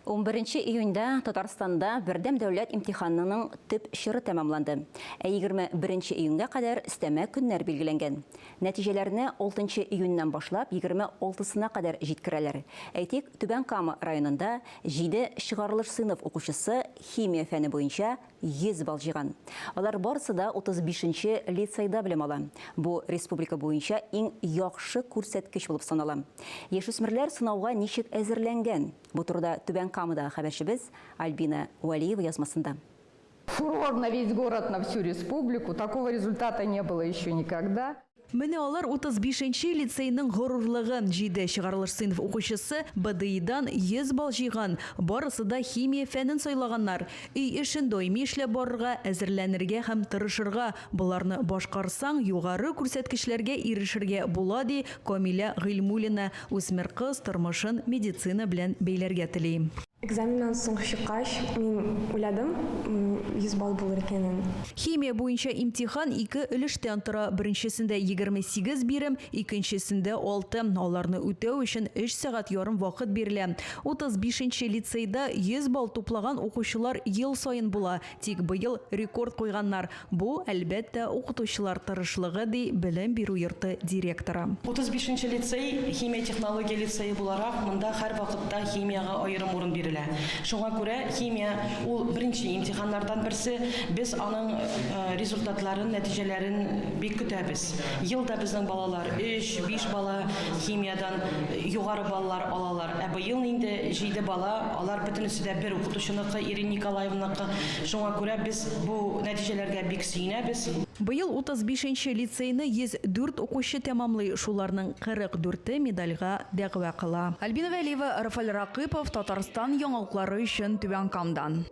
11 июньдә Татарстанда бердәм дәүләт имтиханының төп чоры тәмамланды. Ә 21 июньгә кадәр өстәмә көннәр билгеләнгән. Нәтиҗәләрне 6 июньнән башлап 26-сына кадәр җиткерәләр. Әйтик, Түбән Кама районында җиде чыгарылыш сыйныф укучысы химия фәне буенча 100 балл җыйган. Алар барысы да 35 нче лицейда белем ала. Бу республика буенча иң яхшы күрсәткеч булып санала. Яшүсмерләр сынауга ничек әзерләнгән? Бу турыда Түбән Камадагы хәбәрчебез Альбина Вәлиева язмасында. Фурор на весь город, на всю республику. Такого результата не было еще никогда. Менә алар 35 нче лицейның горурлыгы. Җиде чыгарылыш сыйныф укучысы БДИдан 100 балл җыйган. Барысы да химия фәнен сайлаганнар. Өй эшен даими эшләп барырга, әзерләнергә һәм тырышырга. Боларны башкарсаң, югары күрсәткечләргә ирешергә була, ди Камилә Гыйльмуллина. Үсмер кыз тормышын медицина белән бәйләргә тели. Экзаменнан соң чыккач, мин уйладым, 100 балл булыр икәнен. Химия буенча имтихан ике өлештән тора. Беренчесендә 28 бирем, икенчесендә, алты. Аларны үтәү өчен өч сәгать ярым вакыт бирелә. 35 нче лицейда 100 балл туплаган укучылар ел саен була. Тик быел рекорд куйганнар. Бу, әлбәттә, укытучылар тырышлыгы, ди белем бирү йорты директоры. 35 нче лицей, химия-технология лицее буларак, монда һәрвакытта химиягә аерым урын бирелә. Шуңа күрә химия ул беренче имтиханнардан берсе. Без аның результатларын, нәтиҗәләрен бик көтәбез. Ел да безнең балалар өч, биш бала химиядән югары баллар алалар. Ә быел инде җиде бала, алар бөтенесе дә бер укытучыныкы, Ирина Николаевнаныкы. Шуңа күрә без бу нәтиҗәләргә бик сөенәбез. Быел 35 нче лицейны 104 укучы тәмамлый, шуларның 44-е медальгә дәгъва кыла. Альбина Вәлиева, Рафаль Ракыпов, Татарстан яңалыклары өчен Түбән Камадан.